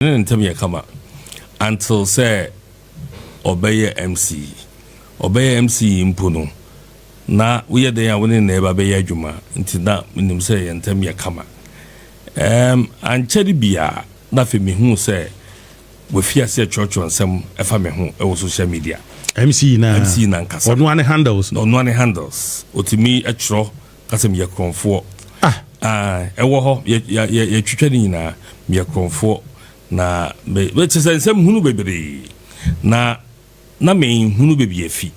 Ne ntɛm yɛ kama until sɛ ɔbɛyɛ MC. Ɔbɛyɛ MC mpo no, na woyɛ den a, wo ne na ɛba bɛyɛ adwuma, nti na menim sɛ yɛn ntɛm yɛ kama. Ankyɛre bia na afei mehu sɛ wafi ase atwerɛtwerɛ nsɛm ɛfa me ho ɛwɔ social media. MC na? MC nankasa. Ɔno ane handles? Ɔno ane handles, ɔtumi atwerɛ kasɛ meyɛ korɔmfoɔ. Ah. Ah, ɛwɔ hɔ, yɛtwitwa no nyinaa, meyɛ korɔmfoɔ na kyɛ sɛ nsɛm hunu bebree na menhunu baabi afi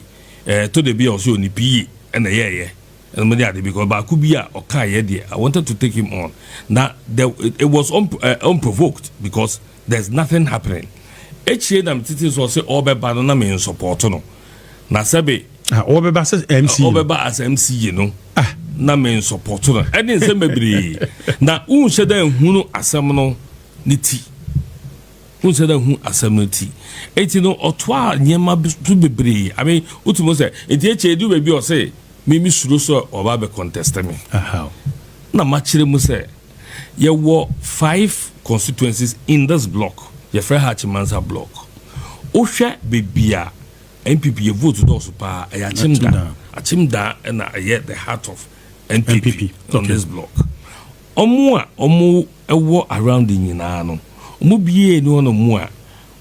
to de bi a ɔsɛ onipa yie ɛna ɛyɛɛyɛ ɛna mo de ade, because baako bi a ɔka yɛ deɛ, I wanted to take him on na it was unprovoked because there's nothing happening. Ekyire na tete so ɔsɛ ɔbɛba no na me nsupport no na sɛbe. Ah, ɔbɛba sɛ MC no? Ɔbɛba as MC yi no. Ah. Na me nsupport no ɛne nsɛm bebree na wonhyɛ dɛ nhunu asɛm no ne ti, wonhyɛ dɛ nhu asɛm no ti. Eti no ɔtoa nneɛma bi so bebree. I mean, wotumi sɛ eti ekyir edu baabi a ɔsɛ mimi suro so ɔba bɛ contest me. Na makyerɛ mu sɛ yɛwɔ five constituencies in this block, yɛfrɛ ha Akyemansa Block. Wohwɛ baabi a NPP yɛ vote dɔɔso paa, ɛyɛ Akyemda. Akyemda ɛna ɛyɛ the heart of NPP, NPP, on this block. Ɔmo a ɔmo ɛwɔ around nyinaa no, ɔmo bie ne hɔ mu a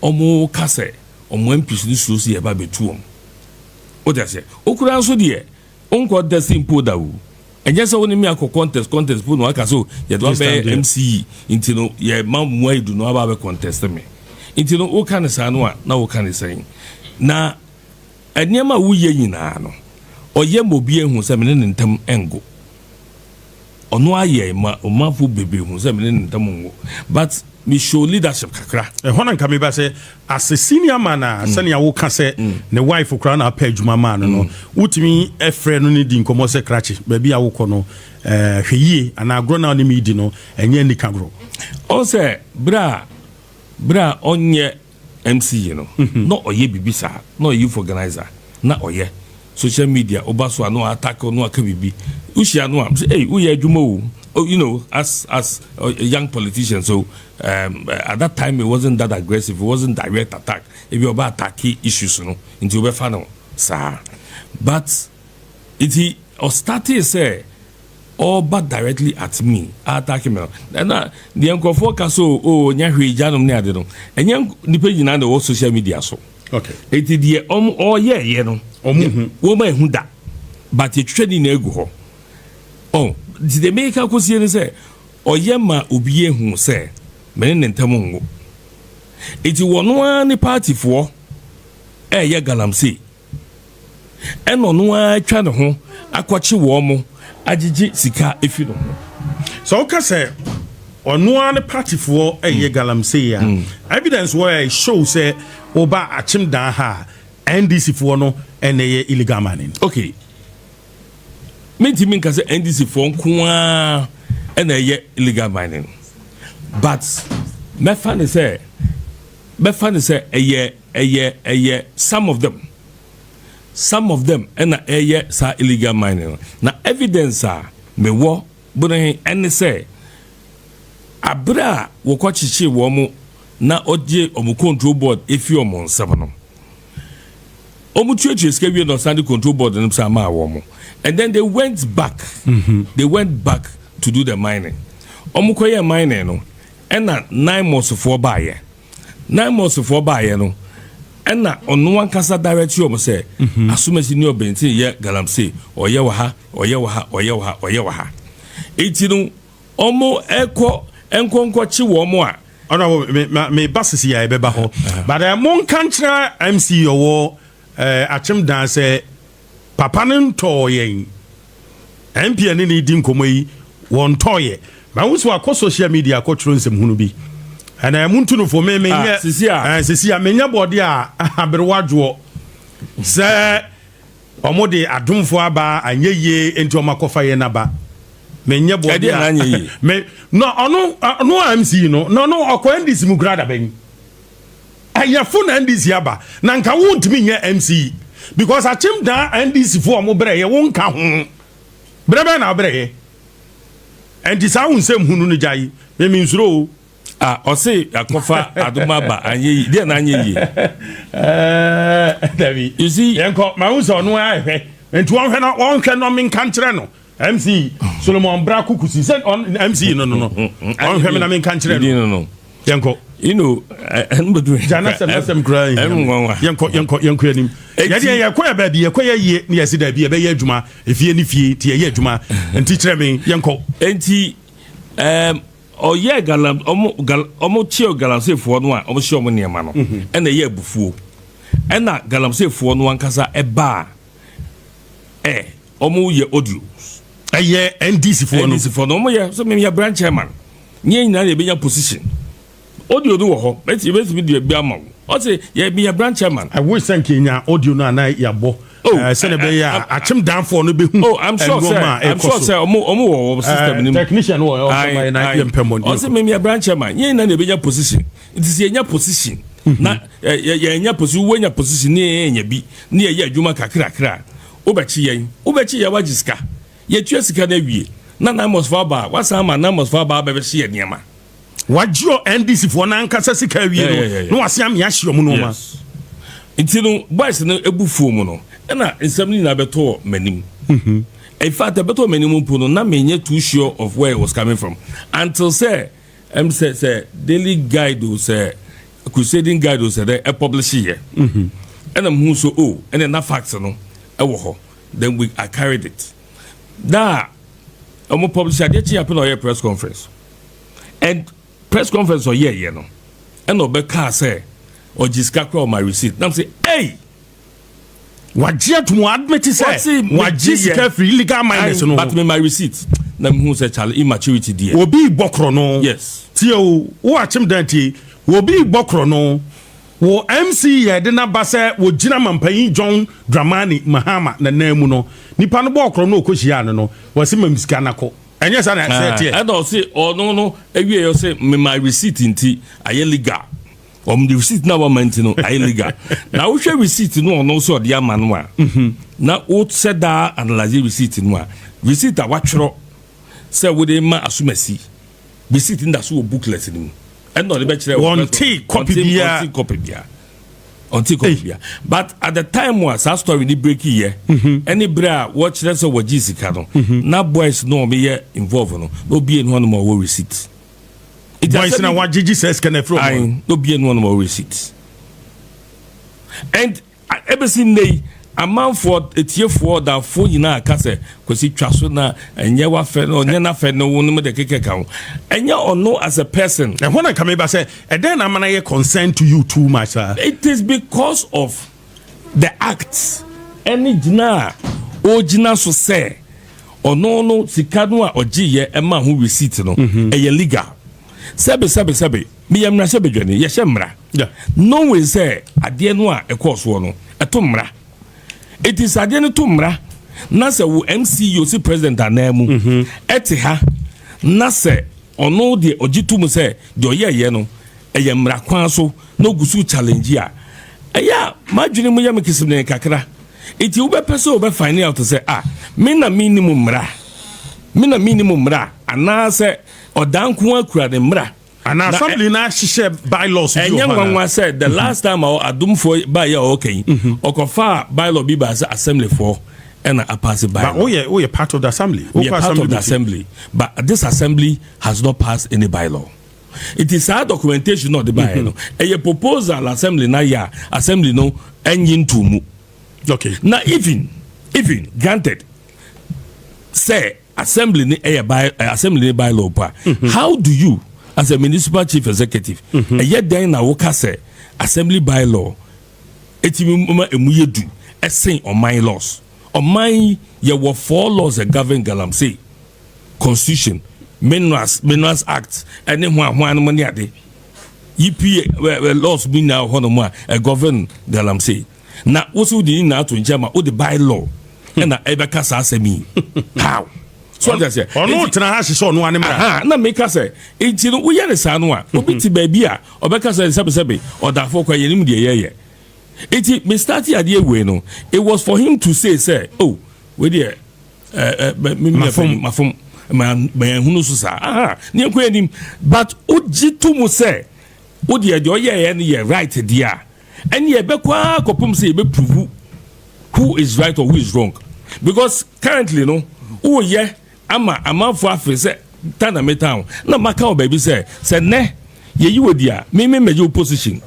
ɔmo ka sɛ ɔmo MPs no suro sɛ yɛba bɛtu wɔm. Wote aseɛ? Okura nso deɛ, nkɔ dɛsi mpo da o, ɛnyɛ sɛ wo ne mi akɔ contest po na waka so yɛde This time wabɛyɛ deɛ. MC, nti no yɛ ma mu ayi du no aba abɛ contest me. Nti no woka ne saa no a, na woka ne sɛn na nneɛma a woyɛ nyinaa no, ɔyɛ ma obi ehu sɛ mene ne ntam ɛngo. Ɔno ayɛ ma ɔmanfo bebree hu sɛ mene ne ntam ngo, but me show leadership kakra. Ɛhɔ na nka meba sɛ as a senior man a, sɛnea woka sɛ ne wife koraa na apɛ adwuma maa no, wotumi ɛfrɛ no ne di nkɔmmɔ sɛ krakye, baabi a wokɔ no, hwɛ yie anaa agorɔ no a wone medi no ɛnyɛ nika gorɔ? Ɔn sɛ berɛ a ɔnyɛ MC yi no, na ɔyɛ biribi saa, na ɔyɛ youth organizer, na ɔyɛ social media, ɔba so a na ɔattack na ɔaka biribi. Wohyia no a, sɛ ei, woyɛ adwuma o. Oh, as a young politician, so at that time it wasn't that aggressive, it wasn't direct attack. Ebi ɔba attack issues no, nti wobɛfa no saa. But nti ɔstarte sɛ ɔba directly at me, attack me no, ɛna deɛ nkurɔfoɔ ka so o, nya hwee gyanom ne ade no, ɛnyɛ nipa nyinaa na ɛwɔ social media so. Eti deɛ ɔm ɔyɛɛyɛ no, Ɔmo hu. Wɔn ehu da, but etwitwa ne nyinaa egu hɔ. Ɔ nti deɛ meka kɔsie ne sɛ ɔyɛ ma obi ehu sɛ mene ne ntam ngo. Eti wɔn ara ne partyfoɔ ɛɛyɛ galamsey, ɛna ɔno ara atwa ne ho akɔkye wɔn mo agyegye sika efi ne ho. Sɛ woka sɛ ɔno ara ne partyfoɔ ɛyɛ galamsey a, evidence wɔ ɛ show sɛ woba Akyem Dan ha a, NDC foɔ no ɛna ɛyɛ illegal mining? Okay, mentumi nka sɛ NDC foɔ nko ara ɛna ɛyɛ illegal mining, but mɛfa ne sɛ ɛyɛ some of them ɛna ɛyɛ saa illegal mining no. Na evidence a mewɔ bone ɛne sɛ abere a wɔkɔ kyekyere wɔn mo na ɔgye wɔn control board efi wɔn nsam no, wɔn tuatua sika wie na ɔsan de control board no san maa wɔn, and then they went back. They went back to do the mining. Wɔn kɔyɛ mining no, ɛna NAIMOS foɔ baayɛ. NAIMOS foɔ baayɛ no, ɛna ɔno ankasa direct wɔn sɛ asomasi ne ɔbɛntin yɛ galamsey, ɔyɛ wɔ ha, ɔyɛ wɔ ha, ɔyɛ wɔ ha, ɔyɛ wɔ ha. Eti no wɔn ɛkɔ nkɔnkɔkye wɔn a. Ɔno me ba sisi a ɛbɛba hɔ, but monka nkyerɛ MC ɔwɔ Akyem Dan sɛ papa no ntɔɔ yɛn MP ne ne di nkɔmmɔ yi, wɔntɔɔ yɛ ma wo so akɔ social media akɔtwerɛ nsɛmhunu bi ɛna muntu no fo me menyɛ. Ah, sisi a? Sisi a menyɛ bɔde a aberewa dwoɔ sɛ ɔmo de adomfoɔ aba anyɛ yie, nti ɔmo akɔfa yɛn naba menyɛ bɔde. Ɛdeɛ na anyɛ yie? Me no, ɔno a MC no na ɔno ɔkɔ NDC mu kura dabɛn ɛyɛfo na NDC aba na nka wontumi nyɛ MC because Akyem Dan NDC fo ɔmo brɛ yɛ, wo nka ho brɛ bɛn na brɛ yɛ. Ɛnti saa wo nsɛm hunu no gya yi, memi nsuro o. Ah, ɔse akɔfa adom aba, anyɛ yi deɛ na anyɛ yie. Dabi. You see. Yɛnkɔ ma wo sɛ ɔno ahwɛ nti wɔnhwɛ no menka nkyerɛ no. MC Solomon Brako Kusi sɛ MC no, ɔnhwɛ me na menka nkyerɛ no. No. Yɛnkɔ. Ɛno bɛduru. Gya nasɛm koraa. Ɛno nwanwa. Yɛnkɔ anim. Yɛdeɛ yɛkɔ yɛ baabi, yɛkɔ yɛ yie ne yɛsi daabi, yɛbɛyɛ adwuma efie ne fie nti yɛyɛ adwuma nti kyerɛ me, yɛnkɔ. Enti ɔyɛ galam ɔmo gal ɔmo kyerɛ galamseyfoɔ no a ɔmo hyɛ ɔmo nneɛma no, ɛna ɛyɛ abufuo, ɛna galamseyfoɔ no ankasa ɛbaa ɔmo yɛ audio. Ɛyɛ NDC foɔ no? NDC foɔ no, ɔmo yɛ sɛ meyɛ branch chairman, nyɛ nyinaa na yɛbɛnya position. Audio no wɔ hɔ, bɛtumi de bi ama wo. Ɔsɛ yɛ meyɛ branch chairman. I wish sɛ nkenya audio no ana yɛabɔ. Oh, sɛne ɛbɛyɛ a akyem danfoɔ no bɛhu. Oh, I'm sure sɛ I'm sure sɛ ɔmo wɔ wɔ system no mu. Technician wɔ ɔsɛ na yɛmpɛ mmɔden. Ɔsɛ meyɛ branch chairman, nyɛ nyinaa na yɛbɛnya position, nti sɛ yɛnya position na yɛnya position, wonya position ne yɛnya bi ne yɛyɛ adwuma kakrakra, wobɛkyi yɛn, wagye sika, yɛtua sika no awie na NAIMOS fo aba a, wasan ama NAIMOS fo aba abɛbɛhye yɛ nneɛma. Wagye ɔ NDC foɔ n'ankasa sika awie no na wase ame ahye ɔmo nneɛma. Yes. Nti no boys no ebu fuo mu no, ɛna nsɛm no nyinaa bɛtɔ m'anim. In fact, ɛbɛtɔ m'anim mpo no, na menyɛ too sure of where it was coming from until sɛ sɛ Daily Guide o, sɛ Crusading Guide o, sɛ dɛ ɛpublish yɛ, ɛna muhu so, oh, ɛna na fact no ɛwɔ hɔ. Then we I carried it na ɔmo publish adeɛ kyi apɛ na ɔyɛ press conference, and press conference ɔyɛ yɛ no, ɛna ɔbɛkaa sɛ ɔgye sika kora, ɔma receipt, nam sɛ, "Hey." Wagye atum, admit sɛ Wɔse wagye megye sika yɛ. firi illegal miners no. But me my receipt na mehu sɛ kyale, immaturity deɛ. Obi bɔ korɔ no. Tie o, wo akyem dan tie, obi bɔ korɔ no wɔ MC yɛ de n'aba sɛ wɔgyina mampanyin John Dramani Mahama nanan mu no, nipa no bɔɔ korɔ no, ɔkɔhyia no, wɔsi mam sika nakɔ, ɛnyɛ saa na ɛsɛ teɛ? Ɛna ɔse ɔno no awie yɛ ɔse me my receipt nti ayɛ legal. Ɔmo de receipt na wama nti no ayɛ legal. Na wohwɛ receipt no, ɔno nso ɔde ama no a, na wosɛ daa analyse receipt no a, receipt a watwerɛ sɛ wode ma asomasi, receipt no da so wɔ booklet no mu, ɛna ɔde bɛkyerɛ wɔ Wɔnte copy biara. Ɔnte copy biara, ɔnte copy biara. But at the time a saa story ni break yɛ, ɛne bere a wɔkyerɛ sɛ wɔgye sika no, na boys no a wɔyɛ involve no, na obie no hɔnom a ɔwɔ receipt. Nti boys asɛm na bi- wagyegye sɛ sika na afiri ɔmo. Ayi, na obie no hɔnom a ɔwɔ receipt, and ebesi nne yi, amanfoɔ, etiefoɔ, dafoɔ nyinaa ka sɛ Kwasi twa so na ɛnyɛ wafɛ no, ɔnyɛ n'afɛ no, wɔn mu de keka ka ho, ɛnyɛ ɔno as a person. Ɛhɔ na nka meba sɛ ɛdɛn na ama no yɛ concern to you too much saa? It is because of the act ɛne gyina a ɔgyina so sɛ ɔno no sika no a ɔgye yɛ ɛma ho receipt no ɛyɛ legal. Sɛbi sɛbi sɛbi, meyɛ mmarahyɛ badwani, yɛhyɛ mmara. Knowing sɛ adeɛ no a ɛkɔɔ soɔ no ɛto mmara, eti sɛ adeɛ no to mmara na sɛ wo MCE si president anan mu ɛte ha na sɛ ɔno deɛ ɔgye to mu sɛ deɛ ɔyɛɛyɛ no ɛyɛ mmara kwan so na ogu so challenge a, ɛyɛ a madwene mu yɛ me kesemne kakra. Eti wobɛpɛ sɛ wobɛ find out sɛ, ah, me na me nim mmara, me na me nim mmara, anaasɛ ɔdan ko akura ne mmara. Ana Na assembly na ahyehyɛ bylaws bi ɛnyɛ wɔ hɔ anaa? Nwanwa sɛ the last time a adomfoɔ baayɛ a ɔka yi, ɔkɔfa bylaw bi baa sɛ assemblyfoɔ ɛna apass But bylaw. woyɛ part of the assembly. We are Wokɔ part of the meeting. assembly, but this assembly has not passed any bylaw. It is saa documentation na ɔde baayɛ no ɛyɛ proposal assembly na yɛ a assembly no ɛnyi nto mu. Na even granted sɛ assembly ni ɛyɛ by assembly ni bylaw pa, how do you as a municipal chief executive, ɛyɛ dɛn na woka sɛ assembly bylaw etimi ma emu yɛ du ɛsen ɔman laws? Ɔman yɛ wɔ four laws that govern galamsey: constitution, Minerals Act, ɛne ho ahoa no mo ne ade EPA laws bi nyinaa wɔ hɔnom a ɛgovern galamsey. Na wosi wode ne nyinaa to nkyɛn ma wode bylaw ɛna ɛbɛka saa asɛm yi, how so ɔda sɛ Ɔno tena ha hyehyɛ ɔno ane mmara. Aha, na meka sɛ nti no woyɛ ne saa no a, obi te baabi a ɔbɛka sɛ sɛbesɛbe ɔdafo kɔ yɛnim deɛ yɛyɛ. Nti me start adeɛ wei no, it was for him to say sɛ, oh, wei deɛ ɛ ɛ me Mafom. mafom. Ma ma yɛn so saa aha ne yɛn kɔ anim, but wogye to mu sɛ wodeɛ deɛ ɔyɛɛyɛ no yɛ right deɛ a, ɛne yɛbɛkɔ ara kɔpem sɛ yɛbɛprove who is right or who is wrong, because currently no, woyɛ ama amanfoɔ afei sɛ ta na meta ho na maka wɔ baabi sɛ nnɛ yɛyi wɔ di a, me mɛgye wo position.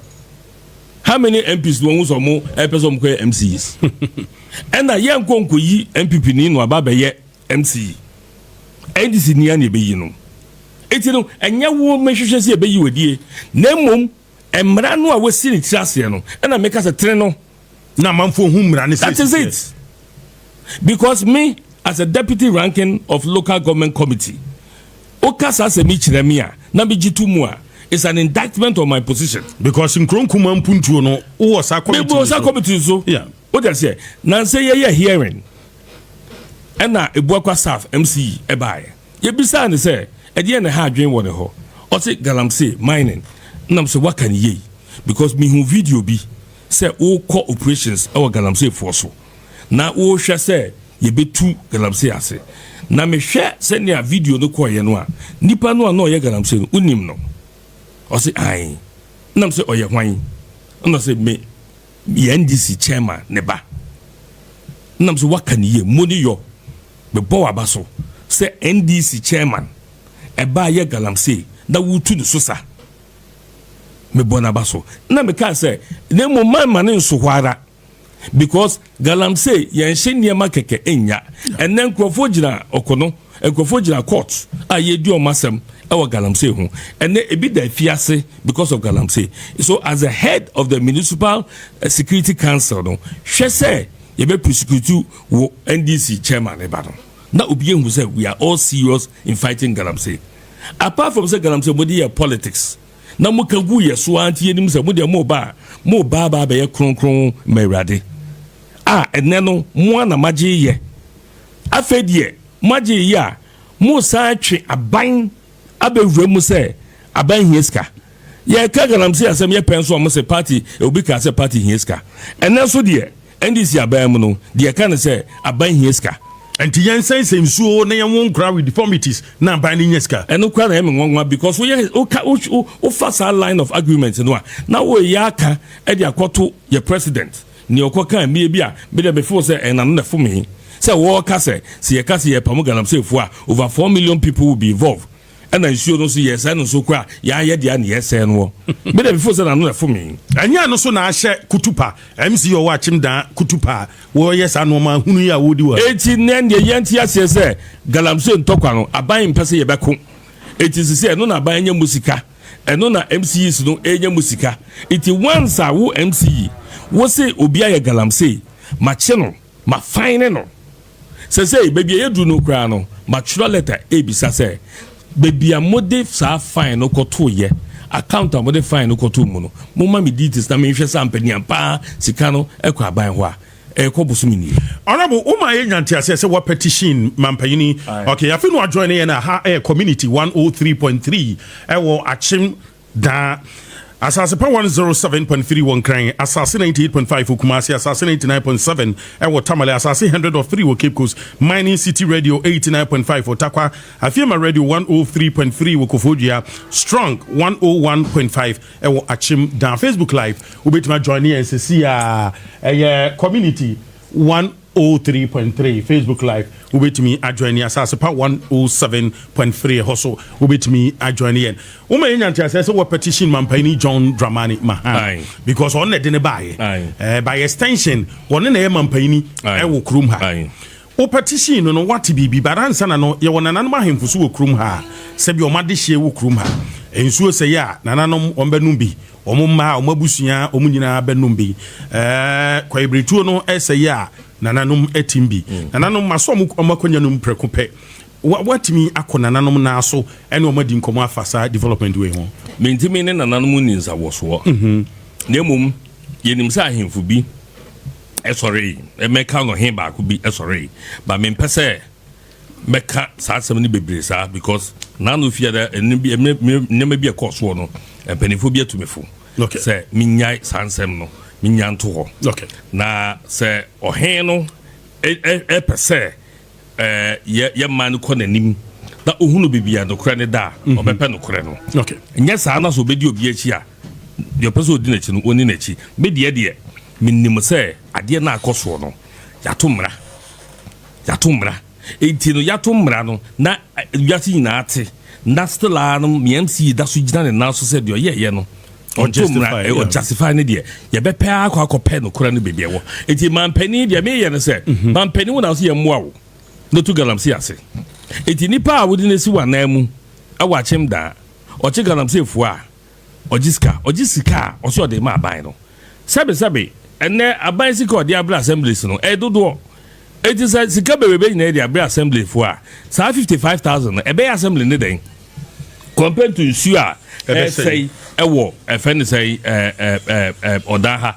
How many MPs wɔn ho sɛ ɔmo ɛpɛ sɛ ɔmo kɔyɛ MCs? Ɛna yɛn nkɔ nkɔyi NPP ni no aba bɛyɛ MCE, NDC ni a na yɛbɛyi no. Eti no, ɛnyɛ wo mɛhwehwɛ sɛ yɛbɛyi wɔ die, na mmom mmara no a wɔsi ne tiri aseɛ no, ɛna meka sɛ tene no. Na amanfoɔ hu mmara ne. That is it, because me as a deputy ranking of local government committee, woka saa asɛm yi kyerɛ me a, na megye to mu a, it's an indictment on my position. Because nkuro nkuma mpuntuo no, wowɔ saa committee. Mebo saa committee so. O de aseɛ nansɛ yɛyɛ hearing, ɛna Abuakwa South MCE ɛbaeɛ, yɛbisaa ne sɛ ɛdeɛ ne ha adwene wɔ ne hɔ. Ɔse galamsey mining. Nam sɛ waka ne yei because mehu video bi sɛ wokɔ operations ɛwɔ galamseyfoɔ so na wohwɛ sɛ yɛbɛtu galamsey ase. Na mehwɛ sɛnea video no kɔɔyɛ no a, nipa no a na ɔyɛ galamsey no, wonim no? Ɔse ae. Nam sɛ ɔyɛ hwan? Ɛna sɛ me yɛ NDC chairman ne ba. Nam sɛ waka ne yie mo ne yɔ mebɔ waba so sɛ NDC chairman ɛbaa yɛ galamsey na wotu ne so sa, mebɔ n'aba so. Na meka sɛ na mmom mama ne nso hɔ ara because galamsey yɛnhyɛ nneɛma kɛkɛ nya. Ɛnɛ nkurɔfoɔ gyina ɔkɔ no, nkurɔfoɔ gyina court a yɛdi ɔmo asɛm ɛwɔ galamsey ho. Ɛnɛ ebi da afiase because of galamsey. So as the head of the municipal security council no, hwɛ sɛ yɛbɛ prosecute wɔ NDC chairman ne ba no na obi ehu sɛ we are all serious in fighting galamsey. Apart from sɛ galamsey mo de yɛ politics na mo ka gu yɛ so ara, nti yɛnim sɛ mo deɛ mo ba a, mo ba ba abɛyɛ kronkron ma Awurade a, ɛnɛ no mo ana magye yɛ. Afei deɛ magye yɛ a, mo san twe aban abɛwura mu sɛ aban hia sika. Yɛka galamsey asɛm yɛ pɛn so a, mo sɛ party, obi ka sɛ party hia sika. Ɛnɛ nso deɛ NDC aban mu no deɛ, ka ne sɛ aban hia sika. Nti yɛnsɛnsɛ nsuo na yɛnwo nkora with deformities na aban no nya sika? Ɛno kora na ɛyɛ me nwanwa because woyɛ woka wofa saa line of argument no a, na woyɛ aka ɛde akɔto yɛ president nea ɔkɔ kan mmea bi a bi de before sɛ ɛnano na fome sɛ wɔɔka sɛ yɛka sɛ yɛpamo galamseyfoɔ a, over 4 million people will be involved. Ɛna nsuo no nso yɛsɛe no nso kora, yɛayɛ deɛ ne yɛsɛe no wɔ bi de before sɛ nano na fome. Ɛnyɛ no so na ahyɛ Kutupa MCE ɔwɔ Akyem Dan Kutupa a wɔyɛ saa nneɛma hunu yi a wɔdi wɔ. Eti nnɛ deɛ yɛnte aseɛ sɛ galamsey ntɔkwa no, aban mpɛ sɛ yɛbɛko. Eti sisi ɛno na aban nya mu sika, ɛno na MCEs no ɛnya mu sika. Eti once a wo MCE wo se obi ayɛ galamsey, makye no, ma fine no sɛsɛ baabi a yɛduru no koraa no, matwerɛ letter ebisa sɛ baabi a mode saa fine no kɔto yɛ account a mode fine no kɔto mu no, momma me details na menhwɛ sɛ ampaniam paa sika no ɛkɔ aban hɔ a ɛkɔ bosom nie. Honorable, woma yɛ nyante aseɛ sɛ wɔ petition mampanyini. Okay, afei no ajoin yɛ no ha, ɛyɛ Community 103.3 ɛwɔ Akyem Daa, Asase Pa 107.3 wɔ Nkran, Asase 98.5 wɔ Kumase, Asase 99.7 ɛwɔ Tamale, Asase 100.3 wɔ Cape Coast, Mining City Radio 89.5 wɔ Takwa, Afiema Radio 103.3 wɔ Koforidua, Strong 101.5 ɛwɔ Akyem Dan. Facebook Live, wobɛtumi ajoin yɛn sɛsi a, ɛyɛ Community 103.3 Facebook Live. Wobɛtumi ajoin Asase Pa 107.3 ɛhɔ so, wobɛtumi ajoin yɛn. Woma yɛ nyante asɛ sɛ wɔ petition mampani John Dramani Mahama because ɔno na ɛde ne baayɛ, by extension ɔne na ɛyɛ mampani ɛwɔ kurom ha. Wo petition no, wate biribi bara ansa na no yɛwɔ nananom ahemfo so wɔ kurom ha, sɛbi ɔmo adehyeɛ wɔ kurom ha. Nsuo sɛ yɛ a, nananom wɔn bɛnum bi, wɔn mmaa, wɔn abusua, wɔn nyinaa bɛnum bi. Kwaebiretuo no ɛsɛ yɛ a, nananom ɛtim bi. Nananom maso ɔmo akonnwa no mu prɛko pɛ. Watumi akɔ nananom naa so ɛne ɔmo adi nkɔmɔ afa saa development wei ho? Mentimi ne nananom ni nsawɔsoɔ, na mmom yɛnim sɛ ahemfo bi ɛsɔre, mɛka no he baako bi ɛsɔre ba. Mempɛ sɛ mɛka saa asɛm no bebree saa because naano fiada nneɛma bi ɛkɔɔ soɔ no, mpanimfoɔ bi atu me fo sɛ menyae saa nsɛm no, menya nto hɔ. Na sɛ ɔhen no ɛpɛ sɛ yɛ man no kɔ n'anim. Na ohunu baabi a nokorɛ no da a, ɔbɛpɛ nokorɛ no. Nyɛ saa na sɛ ɔbɛdi obi akyi a, deɛ ɔpɛ sɛ ɔdi n'akyi no, ɔnni n'akyi. Me deɛ deɛ, menim sɛ adeɛ no a akɔ soɔ no, yɛato mmara. Yɛato mmara. Enti no, yɛato mmara no, na wiase nyinaa te, na still ara no, me MC da so gyina ne nan so sɛ deɛ ɔyɛɛyɛ no, ɔnto mmara, ɔjustify no deɛ, yɛbɛpɛ ara akɔ akɔpɛ nokorɛ no baabi ɛwɔ. Enti mampanin deɛ meyɛ no sɛ, mampanin wo na wo sɛ yɛmmoa wo na tu galamsey ase. Enti nipa a wode no asi w'anan mu wɔ akyem daa, ɔkye galamseyfoɔ a, ɔgye sika, ɔgye sika a ɔsɛ ɔde ma aban no. Sɛbe sɛbe, ɛnnɛ aban sika a ɔde abrɛ assemblies no, ɛyɛ dodoɔ. Enti sɛ sika bebrebe nyinaa de abrɛ assembly foɔ a, saa 55,000 no, ɛbɛyɛ assembly no dɛn? Compared to nsuo a ɛresɛe ɛwɔ ɛfɛ ne sɛ ɔdan ha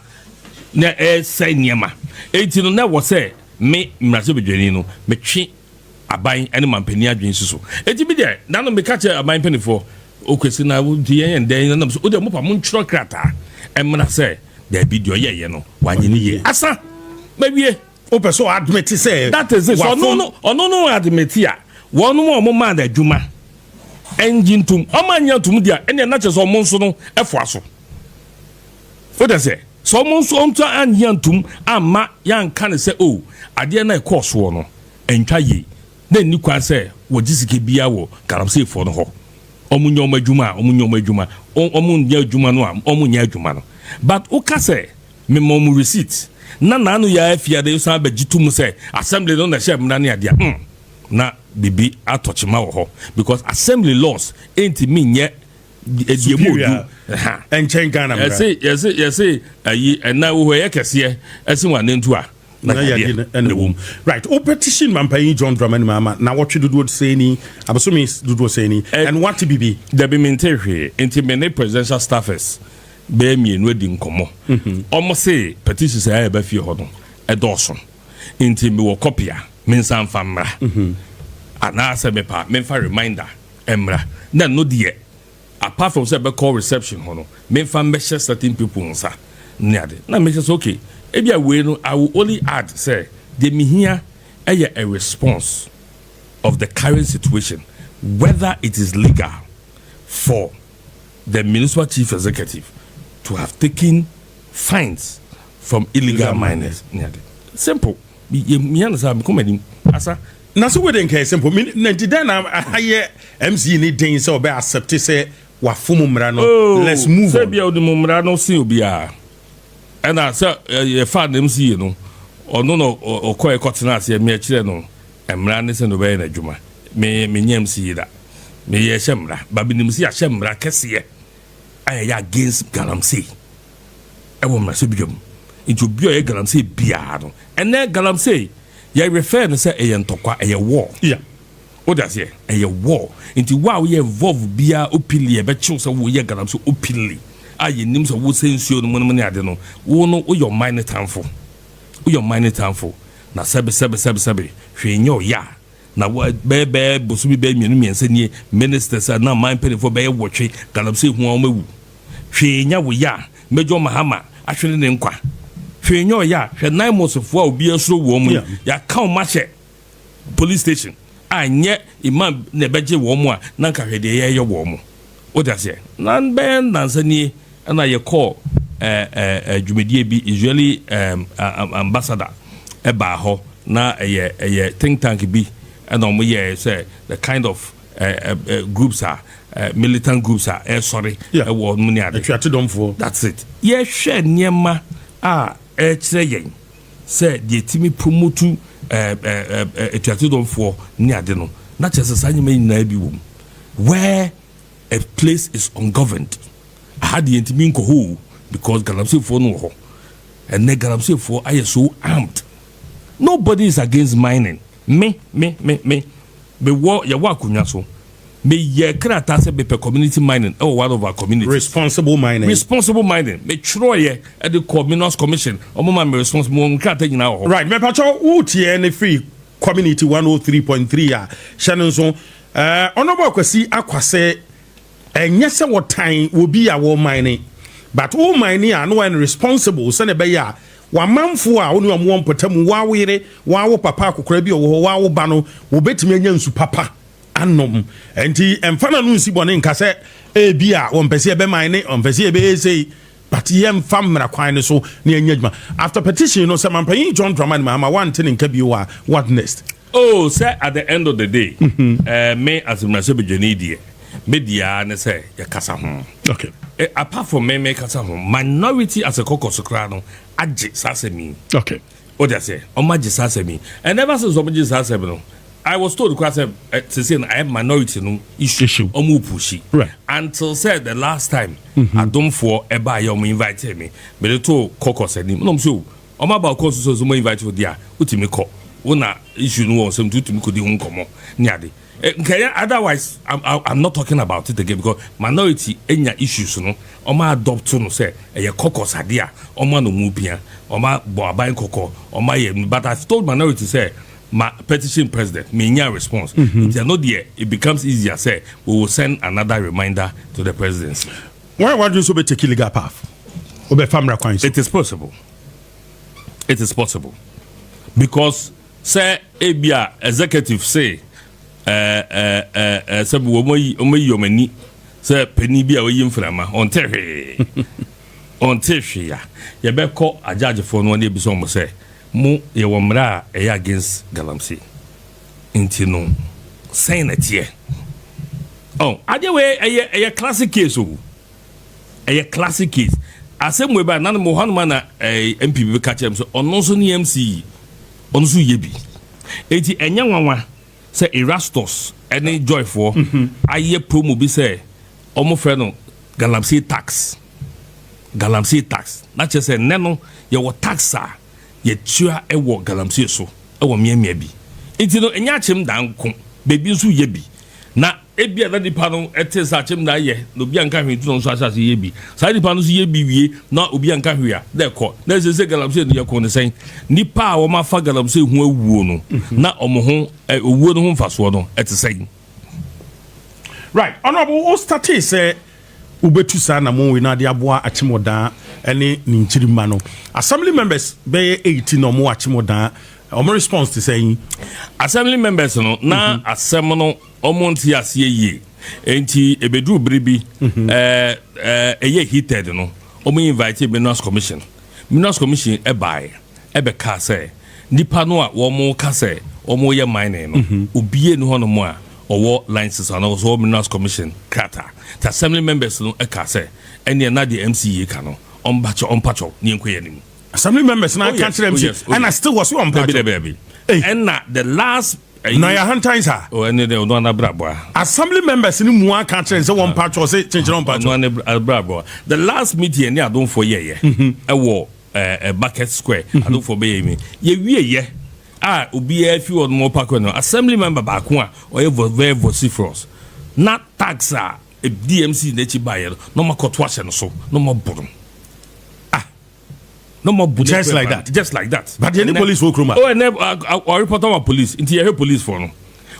na ɛresɛe nneɛma. Enti no na ɛwɔ sɛ me mmarahyɛbadwani no metwe aban ne mampanin adwene si so. Enti me deɛ, nano meka kyerɛ aban mpanimfoɔ, Okwesi na nti yɛn yɛn dɛn nam so, wodeɛ mopa montwerɛ krataa mmra sɛ daabi deɛ ɔyɛeɛ no wanyɛ ne yie. Asa, mawie. Wopɛ sɛ ɔadmit sɛ That is it. Ɔno no, ɔno no admit a, wɔn a wɔn maa no adwuma ɛngye ntom. Wɔn anyɛ ntom deɛ, ɛnna na kyerɛ sɛ wɔn nso no ɛfoa so. Wote sɛ, sɛ wɔn nso wɔn nso anyɛ ntom amma yɛanka no sɛ o adeɛ no a ɛkɔɔ soɔ no ɛntwa yie na ɛnni kwan sɛ wɔgye sika biara wɔ galamseyfoɔ no hɔ. Wɔn nyɛ wɔn adwuma a wɔn nyɛ wɔn adwuma, wɔn nyɛ adwuma no a wɔn nyɛ adwuma no. But woka sɛ mema wɔn receipt na n'ano yɛ ara fie ade san bɛgye to mu sɛ assembly no na ɛhyɛ mmara ne adeɛ a, mm, na biribi atɔ kyema wɔ hɔ because assembly laws ɛntumi nyɛ deɛ mu odu ɛnkyɛn Ghana mmara. Yɛse yɛse yɛse ayi ɛna wo hɔ ɛyɛ kɛseɛ ɛsen wɔn anantu a na yadeɛ ɛna ɛwɔ mu. Right, wo petition mampanyin John Dramani Mahama na wɔtwe dodoɔ sɛn ni, abosome dodoɔ sɛn ni, and wate bibi? Dabi, mente hwee, nti me ne presidential staffers bɛyɛ mmienu adi nkɔmmɔ. Wɔn se petitions a ɛba fie hɔ no ɛdɔɔso, nti mewɔ copy a mensan mfa mmra, anaasɛ mepa memfa reminder mmra, na ɛno deɛ apart from sɛ ɛbɛkɔ reception hɔ no, memfa mmɛhyɛ certain people nsa ne ade. Na mehyɛ sɛ okay, ebia wei no I will only add sɛ deɛ mehia ɛyɛ a response of the current situation, whether it is legal for the municipal chief executive to have taken fines from illegal miners ne ade. Simple, mehia no saa, mekɔ m'anim asa. Na so wei de nka yɛ simple. Me na nti dɛn na ayɛ MC ne den sɛ ɔbɛ accept sɛ wafom mmara no? Oh, Let's move sɛ on. bia ɔde mu mmara no sen obiara. Ɛna sɛ yɛfa ne MC no, ɔno na ɔkɔɛ kɔtena aseɛ, me ɛkyerɛ no mmara ne sɛ na ɔbɛyɛ n'adwuma. Me menyɛ MC yi da. Meyɛ hyɛ mmara. Ba menim sɛ yɛahyɛ mmara kɛseɛ a ɛyɛ against galamsey ɛwɔ mmarahyɛbadwa mu. Nti obi a ɔyɛ galamsey biara no, ɛnɛ galamsey yɛ refer no sɛ ɛyɛ ntɔkwa, ɛyɛ war. Wode aseɛ, ɛyɛ war. Nti wo a woyɛ involve biara openly, ɛbɛkyew sɛ woyɛ galamsey openly a yɛnim sɛ wosɛ nsuo no mu no ne ade no, wo no woyɛ ɔman ne tamfo. Woyɛ ɔman ne tamfo. Na sɛbe sɛbe sɛbe sɛbe hwee nyɛ ɔyɛ a na bɛyɛ bɛyɛ bosome bɛyɛ mmienu mmiɛnsa nie, ministers a na ɔman mpanimfoɔ bɛyɛ 8 galamsey ho a wɔawu. Hwee nyɛ wo yɛ a Major Mahama ahwere ne nkwa. Hwee nyɛ ɔyɛ a hwɛ Naimosfoɔ a obiara suro wɔn mu yi, yɛaka wɔn ahyɛ police station a nyɛ imam na ɛbɛgye wɔn a na nka hwɛ deɛ yɛyɛ wɔn mo. Wote aseɛ? Na bɛyɛ nnansa nie ɛna yɛkɔɔ dwumadie bi, Israeli ambassador ɛbaa hɔ, na ɛyɛ think tank bi ɛna wɔn yɛɛ sɛ the kind of groups a militant groups a ɛsɔre ɛwɔ wɔn ne ade. Atuatedomfoɔ. That's it. Yɛhwɛ nneɛma a ɛkyerɛ yɛn sɛ deɛ timi promote atuatedomfoɔ ne ade no, na kyerɛ sɛ saa nneɛma yi nyinaa bi wɔ mu. Where a place is ungoverned, aha deɛ ntumi nkɔ hɔ o, because galamseyfoɔ no wɔ hɔ. Ɛnɛ galamseyfoɔ ayɛ so armed. Nobody is against mining. Me, me, me, me, me wɔ yɛwɔ akonnwa so. Me yɛ krataa sɛ mepɛ community mining ɛwɔ one of our communities. Responsible mining. Responsible mining. Me twerɛ yɛ ɛde kɔ Minerals Commission. Ɔmo ma me response. Mo nkrataa nyinaa wɔ hɔ. Right, mepatwa wotie ne free Community 103.3 a hyɛ no nso. Honorable Akwasi Akwase, ɛnyɛ sɛ wɔtan obi a wɔ mine, but wo mine a no wɔyɛ responsible sɛnea ɛbɛyɛ a wamanfo a wo ne wɔn wɔ mpɔtam, wɔawo yere, wɔawo papa akokora bi a ɔwɔ hɔ, wɔawo ba no, wɔbɛtumi anya nsu papa. Anom nti ɛmfa na no nsi bɔne nka sɛ ebi a wɔmpɛ sɛ yɛbɛman ne ɔmpɛ sɛ yɛbɛyɛ sei, but yɛmfa mmara kwan no so na yɛnyɛ adwuma. After petition no, sɛ mampanyin John Dramani Mahama wante ne nka bio a, what next? Oh, sɛ at the end of the day, me as mmarahyɛbadwani deɛ, me deɛ ne sɛ yɛkasa ho. Apart from me kasa ho, minority as a caucus koraa no agye saa asɛm yi. O de ase ɔmo agye saa asɛm yi, and ever since ɔmo gye saa asɛm no, I was told koraa sɛ sese no ayɛ minority no issue. Issue. Ɔmo push until sɛ the last time adomfoɔ ɛbaa yɛ, ɔmo invite me, mede to caucus anim na ɔmo sɛ o, ɔmo aba kɔ so so ɔmo invite wo di a, wotumi kɔ wo na issue no wɔ nsɛm nti wotumi kɔ di ho nkɔmɔ ne ade. Nkɛyɛ otherwise, I'm not talking about it again because minority enya issues no, ɔmo adopt no sɛ ɛyɛ caucus ade a ɔmo ano mu pia, ɔmo abɔ aban kɔkɔ, ɔmo ayɛ. But I told minority sɛ ma petition president, me nya response nti ɛno deɛ, it becomes easier sɛ we will send another reminder to the presidency. Wɔn a wadwene so wobɛtake legal path, wobɛfa mmara kwan so? It is possible, it is possible, because sɛ ebia executive say ɛɛ ɛɛ ɛɛ sɛ wɔn ayi wɔn ani sɛ panyin bi a wɔyi mframa, ɔnte hwee, ɔnte hwee a, yɛbɛkɔ agyagyefoɔ no, wɔn ebisa wɔn sɛ mo yɛwɔ mmara a ɛyɛ against galamsey, nti no sɛn na teɛ? Ɔ adeɛ wei ɛyɛ classic case o, ɛyɛ classic case. Asɛm wei ba nanom wɔ hɔnom a na NPP bi ka kyerɛ m sɛ ɔno nso ne MC, ɔno nso yɛ bi, eti ɛnyɛ nwanwa sɛ Erastus ɛne Joyfoɔ ayɛ promo bi sɛ ɔmo frɛ no galamsey tax, galamsey tax. Na kyerɛ sɛ nnɛ no yɛwɔ tax a yɛtua ɛwɔ galamsey so ɛwɔ mmeammea bi, nti no ɛnyɛ Akyem Da nko, beebi nso yɛ bi. Na ebi a na nipa no ɛte sɛ Akyem Da yɛ na obi anka hwee, nti na nso ahyɛ ase yɛ bi. Saa nipa no nso yɛ bi wie na obi anka hwee a, na ɛkɔ na ɛsɛ sɛ galamsey no yɛ kɔn ne sɛn. Nipa a wɔn afa galamsey ho awuo no, na wɔn ho owuo no ho mfasoɔ no ɛte sɛn? Right, Honorable, wo startee sɛ wobɛtu saa na mo wei na ade aboa Akyemɔdan ne ne nkyirima no, assembly members bɛyɛ 18 na ɔmo wɔ Akyemɔdan, ɔmo response te sɛ yi? Assembly members no na asɛm no ɔmo nte aseɛ yie, nti ebeduru bere bi ɛɛ ɛɛ ɛyɛ heated no, ɔmo invite Minerals Commission. Minerals Commission ɛbaeɛ ɛbɛka sɛ nipa no a wɔn ka sɛ wɔn yɛ mining no, obie ni hɔnom a ɔwɔ license anaa ɔwɔ Minerals Commission krataa. Te assembly members no ɛka sɛ ɛnneɛ na deɛ MCE ka no, ɔmpakyɛ, ɔmpakyɛw ne yɛn kɔ yɛn anim. Assembly members na aka kyerɛ MC ɛna still wɔ so ɔmpakyɛw? Dabi, dabi. Ɛna the last. Na yɛ ahantan sa. O, ɛne dɛ ɔno anabrabɔ. Assembly members ni mu aka kyerɛ sɛ wɔn mpakyɛw sɛ kyenkyere ɔmpakyɛw. Ɔno anabrabɔ. The last meeting ɛne adomfoɔ yɛyɛ ɛwɔ Bucket Square, adomfoɔ bɛyɛ mi yɛwie yɛ a, obiara fi hɔ nom ɔpa kɔ no, assembly member baako a ɔyɛ very vociferous na tax a DMC n'akyi baayɛ no, na ɔmo akɔto ahyɛ no so na ɔmo abɔ no, ah, na ɔmo abɔ. Just like that? Just like that. But yɛn ni police wɔ kurom a. Oh, ɛnɛ ɔreport ama police, nti yɛhwɛ police fɔ no,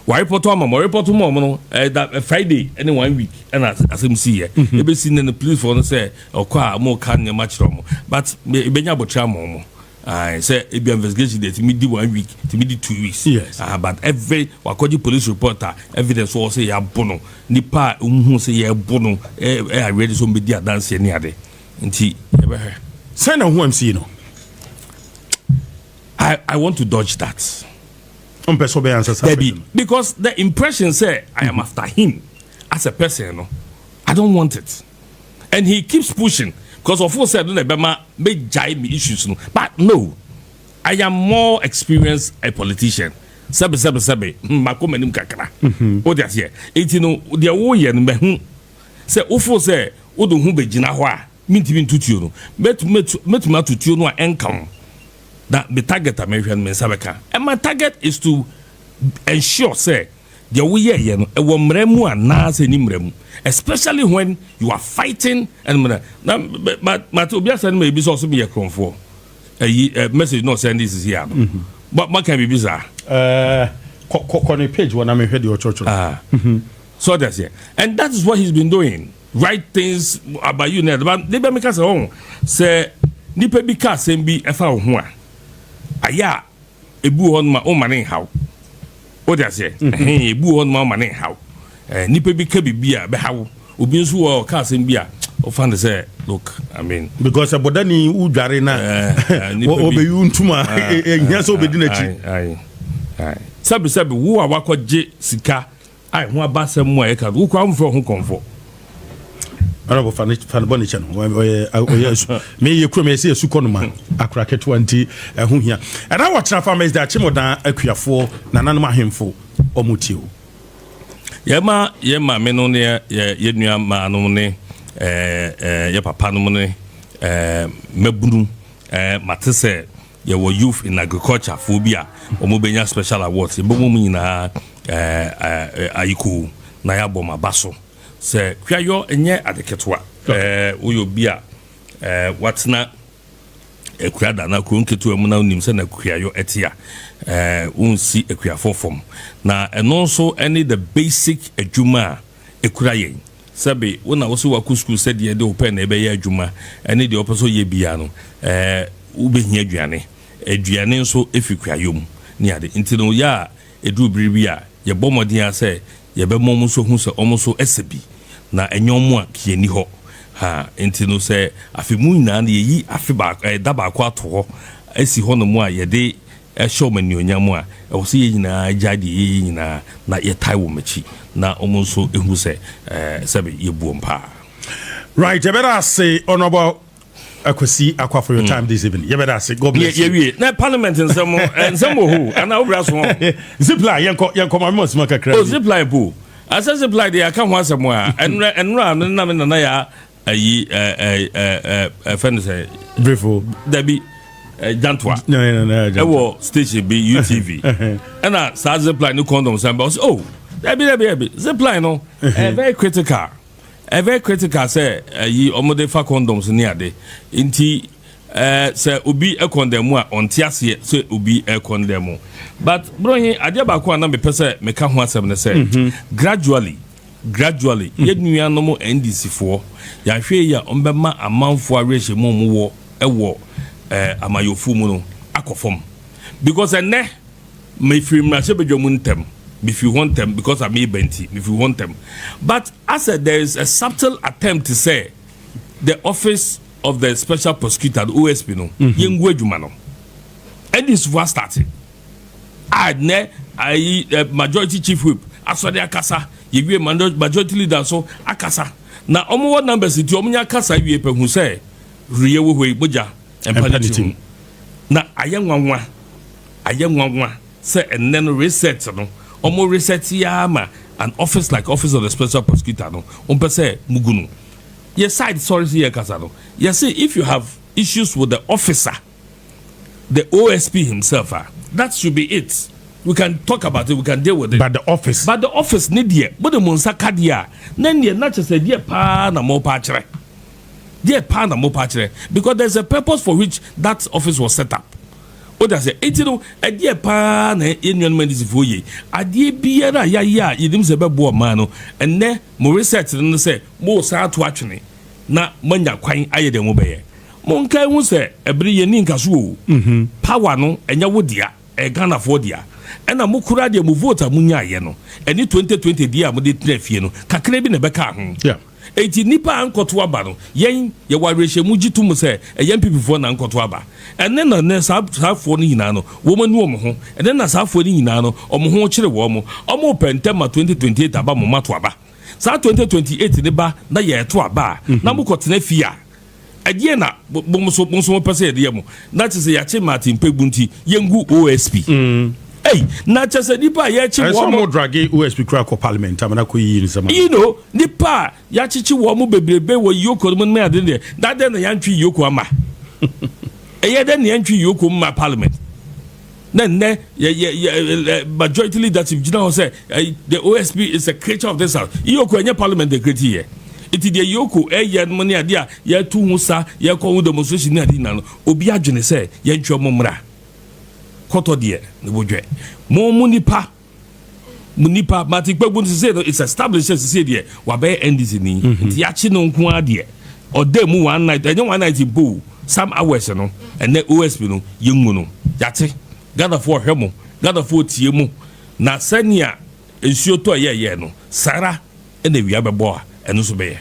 wɔareport ama ma ɔreport ma ɔmo no ɛda Friday ɛne one week ɛna asɛm si yɛ ebesi ne no, police fɔ no sɛ ɔkɔ a ɔmo ka nneɛma kyerɛ ɔmo, but ebenya abotire ama ɔmo sɛ ebi investigation de timi di one week, timi di 2 weeks. But every wakɔgye police report a, evidence wɔ sɛ yɛabo no, nipa a ohun sɛ yɛbo no ɛ ɛ awerɛ de sɛ ɔmo bɛ di adanseɛ ne ade, nti yɛbɛhwɛ. Sɛn na ho MC no? I want to dodge that. Ɔmpɛ sɛ ɔbɛyɛ answer? Debbie, because the impression say I am after him as a person no, I don't want it, and he keeps pushing because of course no na ɛbɛma megyae me issues no. But no, I am more experienced a politician. Sɛbi, sɛbi, sɛbi, mako m'anim kakra o de aseɛ, eti no deɛ woyɛ no, mɛhu sɛ wofo sɛ wode ho bɛgyina hɔ a, mintimi ntutuo no, mɛtumi atutuo no a ɛnka ho. Na me target a mehwɛ no, me nsa bɛka, and my target is to ensure sɛ deɛ woyɛɛyɛ no ɛwɔ mmerɛ mu anaasɛ ni mmerɛ mu, especially when you are fighting. And mmerɛ na mate obi asɛ no ma ebi sɛ ɔso meyɛ kurɔmfoɔ, ɛyi message na ɔsɛn de sisi ano maka biribi saa. Kɔ ne page wɔ na mehwɛ deɛ ɔkyerɛkyerɛ. Ah. So that's it, and that is what he's been doing, write things about you. Na but ne bɛ mi ka sɛ ɔho sɛ nipa bi ka asɛm bi ɛfa wo ho a, ayɛ a ebu hɔ nom a ɔma ne nhaw. Wode aseɛ? Ɛhɛn, ebi wɔ hɔ nom ama ne nhaw. Nipa bi ka biribi a bɛhaw obi nso wɔ ɔka asɛm bi a ɔfa no sɛ, look, I mean, because ɛbɔdani wodware na ɔbɛyi ntoma, ɛhia sɛ wobɛdi n'akyi. Sɛbi sɛbi, wo a wakɔgye sika a ɛho aba asɛm mu a yɛka wo kora womfrɛ ho kɔmfɔ. Honorable, fa ne fa ne bɔ ne kyɛ no, ɔyɛ asu meyɛ kurom yɛsɛ yɛsu kɔ no ma akora ketewa, nti ɛho hia. Ɛna wɔkyena farmers de akyemɔdan akuafoɔ nananom ahemfo ɔmo tie o. Yɛma yɛ maame no ne yɛ nua maa nom ne ɛɛ ɛɛ yɛ papa nom ne mmabunu. Mate sɛ yɛwɔ youth in agriculture foɔ bi a wɔn bɛnya special awards. Yɛbɛbɔ mu nyinaa ɛɛ ɛɛ ayiko na yɛabɔ mo aba so sɛ kuayɔ nyɛ ade ketewa. Woyɛ obi a watena akura da na kuro nketewa mu na wonim sɛ na kuayɔ ɛte a, wonsi akuafoɔ fam, na ɛno nso ɛne the basic adwuma a ɛkura yɛn. Sɛbe, wo na wo sɛ wakɔ sukuu, sɛdeɛ de wo pɛ na ɛbɛyɛ adwuma ɛne deɛ wopɛ sɛ ɔyɛ bia no, wobɛhia aduane. Aduane nso ɛfiri kuayɔ mu ne ade. Nti no yɛ a ɛduru bere bi a yɛbɔ mmɔden a sɛ yɛbɛma ɔmo nso hu sɛ ɔmo nso ɛsɛ bi na ɛnyɛ ɔmo a kiani hɔ ha. Nti no sɛ afe mu nyinaa no yɛyi afe baako, da baako ato hɔ asi hɔ nom a yɛde ɛhyɛ ɔmo anuonyam a, ɛwɔ sɛ yɛn nyinaa gya deɛ yɛyɛ nyinaa na yɛtae wɔn akyi na ɔmo nso ehu sɛ sɛbi yɛbu wɔn paa. Right, yɛbɛda ase, Honorable Akwasi Akwa, for your time this evening. Yɛbɛda ase, God bless you. Yɛwie na parliament nsɛm nsɛm wɔ hɔ anaa wobra so hɔ? Zipline, yɛnkɔ ma mema sima kakra O bi. Zipline po asɛ zipline deɛ, yɛaka ho asɛm a ɛnora a me na me nana yɛ ayi ɛ ɛ ɛ ɛ ɛfɛ no sɛ Brefo. Dabi, Jantoa. No, ɛwɔ station bi, UTV, ɛna saa zipline ne condom san ba, ɔsɛ, oh, dabi dabi dabi, zipline no very critical, very critical sɛ ɛyi ɔmo fa condoms ne ade. Nti sɛ obi ɛcondemn mu a, ɔnte aseɛ sɛ obi ɛcondemn mu. But brohin, adeɛ baako a na mepɛ sɛ meka ho asɛm ne sɛ gradually gradually yɛn nuanom NDC foɔ, yɛahwɛ yi a, ɔmbɛma amanfoɔ awerɛhyɛ mu a ɔmo wɔ ɛwɔ amayɔfoɔ mu no akɔ fam, because ɛnɛ mefiri mmarahyɛbadwa mu ntɛm, mefiri hɔ ntɛm because a meba nti mefiri hɔ ntɛm. But asɛ there is a subtle attempt to say the Office of the Special Prosecutor, the OSP no, yɛngu adwuma no. NDC foɔ astart a nɛ ayi majority chief whip asɔre akasa, yɛwie majority leader nso akasa, na ɔmo wɔ numbers nti ɔmo nya akasa wie pɛ hu sɛ reyɛ wɔ hɔ yi mogya ɛmpa ne ti ho. Na ayɛ nwanwa, ayɛ nwanwa sɛ ɛnɛ no reset no, ɔmo reset ya ama an office like Office of the Special Prosecutor no, ɔmpɛ sɛ mugu no. Yɛ side sɔre sɛ yɛ kasa no, yɛ say if you have issues with the officer, the OSP himself, ah, that should be it. We can talk about it, we can deal with it. But the office. But the office ne deɛ, mo de mo nsa ka deɛ a, na neɛ na kyerɛ sɛ deɛ paa na mo pa akyerɛ, deɛ paa na mo pa akyerɛ, because there is a purpose for which that office was set up. O da sɛ eti no ɛdeɛ paa na yɛn nuanom NDCfoɔ yie adeɛ biara a yɛayɛ a yɛnim sɛ ɛbɛboa ɔman no. Ɛnɛ mo research no sɛ mo san ato atwene na moanya kwan ayɛ deɛ mo bɛyɛ. Monka hu sɛ ɛbere yɛn ni nkaso o, power no ɛnyɛ wo dea, ɛyɛ Ghanafoɔ dea. Ɛna mo kura deɛ, mo vote a mo nyaayɛ no ɛne 2020 deɛ a mo de tena fie no kakra bi na ɛbɛka ho. Eti nipa a nkɔto aba no, yɛn yɛwɔ awerɛhyɛmu gye tom sɛ ɛyɛ NPP foɔ na nkɔto aba. Ɛne na ne saa saafoɔ no nyinaa no, wɔn ani wɔn ho. Ɛne na saafoɔ no nyinaa no, wɔn ho kyerɛ wɔn mo, wɔn pɛ ntɛm ma 2028 aba mo ma to aba. Saa 2028 ne ba na yɛɛto aba a, na mo kɔ tena fie a, ɛdeɛ na mo nso mo pɛ sɛ yɛde yɛ mo na kyerɛ sɛ yɛakye Martin Kpebu nti yɛngu OSP. Ɛy, na kyerɛ sɛ nipa a yɛakye ɛsɛ wɔn ɔmo drag OSP kura kɔ parliament amana kɔ yiyi nsɛm. Nipa a yɛakyekye wɔn mo bebrebe wɔ EOCO no mu ne ade deɛ, na dɛn na yɛantwe EOCO ama? Ɛyɛ dɛn na yɛantwe EOCO ma parliament? Na nnɛ yɛ yɛ yɛ ɛ majority leadership gyina hɔ sɛ the OSP is a creature of this house. EOCO ɛnyɛ parliament de create yɛ. Nti deɛ EOCO ɛyɛ no ne adeɛ a yɛtu ho sa, yɛkɔ ho demonstration ne ade nyinaa no, obi adwene sɛ yɛntwɛ mo mmra kɔtɔ deɛ ne bodwɛ mo nipa Martin Kpebu no. Sise no, it's established sɛ sise deɛ wabɛyɛ NDC ni. Nti yakye no nko ara deɛ, ɔda mu one night, ɛnyɛ one night mpo o, some hours no, ɛnɛ OSP no yɛngu no. Yate Ghanafoɔ ɔhwɛ mo, Ghanafoɔ tie mo. Na sɛnea nsuo tɔ yɛyɛ no, saa ara na awia bɛbɔ a, ɛno nso bɛyɛ.